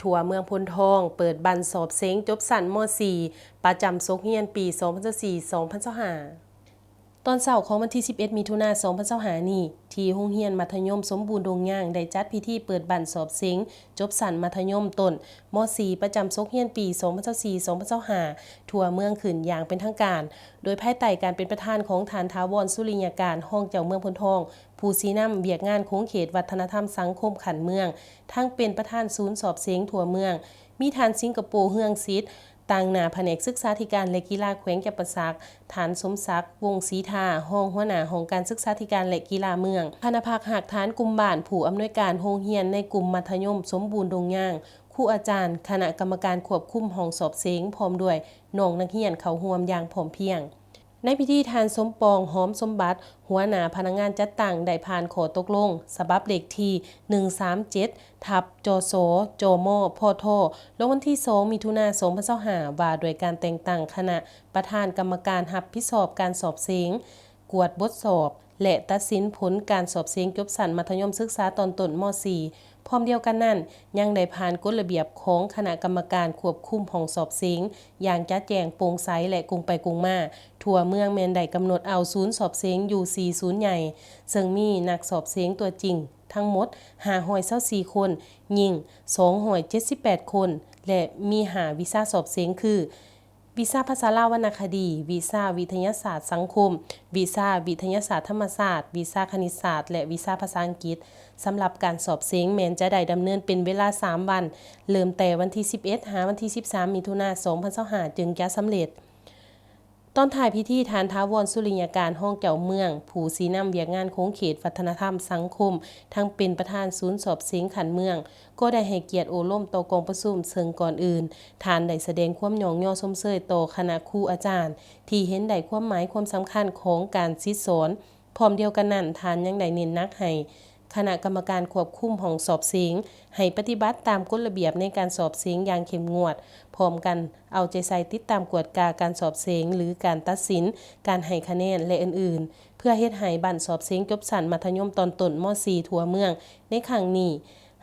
ທົ່ວເມືອງໂພນທອງເປີດບັ້ນສອບເສັງຈົບຊັ້ນ ມ.ສີ່ ປະຈຳສົກຮຽນປີ ສອງພັນຊາວສີ່ ສອງພັນຊາວຫ້າ. ຕອນເຊົ້າຂອງວັນທີ ສິບເອັດ ມິຖຸນາ ສອງພັນຊາວຫ້າ ນີ້ ທີ່ໂຮງຮຽນມັດທະຍົມສົມບູນດົງຍາງ ໄດ້ຈັດພິທີເປີດບັ້ນສອບເສັງຈົບຊັ້ນມັດທະຍົມຕົ້ນ ມ.ສີ່ ປະຈຳສົກຮຽນປີ ສອງພັນຊາວສີ່ ສອງພັນຊາວຫ້າ ທົ່ວເມືອງຂຶ້ນຢ່າງເປັນທາງການ, ໂດຍພາຍໃຕ້ການເປັນປະທານຂອງທ່ານ ຖາວອນ ສຸລິຍາການ ຮອງເຈົ້າເມືອງໂພນທອງ, ຜູ້ຊີ້ນຳວຽກງານຂົງເຂດວັດທະນະທຳສັງຄົມຂັ້ນເມືອງ, ທັງເປັນປະທານສູນສອບເສັງທົ່ວເມືອງ, ມີທ່ານ ສິງກະໂປ ເຮືອງສິດ, ຕາງໜ້າພະແນກສຶກສາທິການ ແລະ ກິລາແຂວງຈຳປາສັກ, ທ່ານ ສົມສັກ ວົງສີທາ, ຮອງຫົວໜ້າຫ້ອງການສຶກສາທິການ ແລະ ກິລາເມືອງ, ຄະນະພັກຮາກຖານກຸ່ມບ້ານ, ຜູ້ອຳນວຍການໂຮງຮຽນໃນກຸ່ມມັດທະຍົມສົມບູນດົງຍາງ, ຄູອາຈານ, ຄະນະກຳມະການຄວບຄຸມຫ້ອງສອບເສັງ ພ້ອມດ້ວຍນ້ອງນັກຮຽນເຂົ້າຮ່ວມຢ່າງພ້ອມພຽງ. ໃນພິທີ ທ່ານ ສົມປອງ ຫອມສົມບັດ, ຫົວໜ້າພະນັກງານຈັດຕັ້ງ ໄດ້ຜ່ານຂໍ້ຕົກລົງສະບັບເລກທີ ໜຶ່ງສາມເຈັດ ທັບ ຈສ ຈມ ພທ ລົງວັນທີ ສອງ ມິຖຸນາ ສອງພັນຊາວຫ້າ ວ່າດ້ວຍການແຕ່ງຕັ້ງຄະນະປະທານກຳມະການຮັບຜິດຊອບການສອບເສັງ, ກວດບົດສອບ ແລະ ຕັດສິນຜົນການສອບເສັງຈົບຊັ້ນມັດທະຍົມສຶກສາຕອນຕົ້ນ ມ.ສີ່. ພ້ອມດຽວກັນນັ້ນ, ຍັງໄດ້ຜ່ານກົດລະບຽບຂອງຄະນະກຳມະການຄວບຄຸມຫ້ອງສອບເສັງຢ່າງຈະແຈ້ງ, ໂປ່ງໃສ ແລະ ກົງໄປກົງມາ. ທົ່ວເມືອງແມ່ນໄດ້ກຳນົດເອົາສູນສອບເສັງຢູ່ສີ່ສູນໃຫຍ່, ເຊິ່ງມີນັກສອບເສັງຕົວຈິງທັງໝົດ ຫ້າຮ້ອຍຊາວສີ່ຄົນ, ຍິງ ສອງຮ້ອຍເຈັດສິບແປດຄົນ ແລະ ມີຫ້າວິຊາສອບເສັງຄື ວິຊາພາສາລາວວັນນະຄະດີ, ວິຊາວິທະຍາສາດສັງຄົມ, ວິຊາວິທະຍາສາດທຳມະຊາດ, ວິຊາຄະນິດສາດ ແລະ ວິຊາພາສາອັງກິດ. ສຳລັບການສອບເສັງແມ່ນຈະໄດ້ດຳເນີນເປັນເວລາສາມວັນ, ເລີ່ມແຕ່ວັນທີ ສິບເອັດ ຫາວັນທີ ສິບສາມ ມິຖຸນາ ສອງພັນຊາວຫ້າ ຈຶ່ງຈະສຳເລັດ. ຕອນທ້າຍພິທີ, ທ່ານ ຖາວອນ ສຸລິຍາການ ຮອງເຈົ້າເມືອງ, ຜູ້ຊີ້ນຳວຽກງານຂົງເຂດວັດທະນະທຳສັງຄົມ, ທັງເປັນປະທານສູນສອບເສັງຂັ້ນເມືອງ, ກໍໄດ້ໃຫ້ກຽດໂອ້ລົມຕໍ່ກອງປະຊຸມ, ເຊິ່ງກ່ອນອື່ນ ທ່ານໄດ້ສະແດງຄວາມຍ້ອງຍໍຊົມເຊີຍຕໍ່ຄະນະຄູອາຈານ ທີ່ເຫັນໄດ້ຄວາມໝາຍຄວາມສຳຄັນຂອງການສິດສອນ. ພ້ອມດຽວກັນນັ້ນ, ທ່ານຍັງໄດ້ເນັ້ນໜັກໃຫ້ຄະນະກຳມະການຄວບຄຸມຫ້ອງສອບເສັງ ໃຫ້ປະຕິບັດຕາມກົດລະບຽບໃນການສອບເສັງຢ່າງເຂັ້ມງວດ, ພ້ອມກັນເອົາໃຈໃສ່ຕິດຕາມກວດກາການສອບເສັງ ຫຼື ການຕັດສິນ, ການໃຫ້ຄະແນນ ແລະ ອື່ນໆ ເພື່ອເຮັດໃຫ້ບັ້ນສອບເສັງຈົບຊັ້ນມັດທະຍົມຕອນຕົ້ນ ມ.ສີ່ ທົ່ວເມືອງໃນຄັ້ງນີ້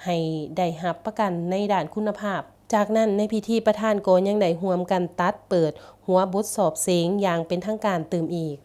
ໃຫ້ໄດ້ຮັບປະກັນໃນດ້ານຄຸນນະພາບ. ຈາກນັ້ນ, ໃນພິທີ ປະທານກໍຍັງໄດ້ຮ່ວມກັນຕັດເປີດຫົວບົດສອບເສັງຢ່າງເປັນທາງການຕື່ມອີກ.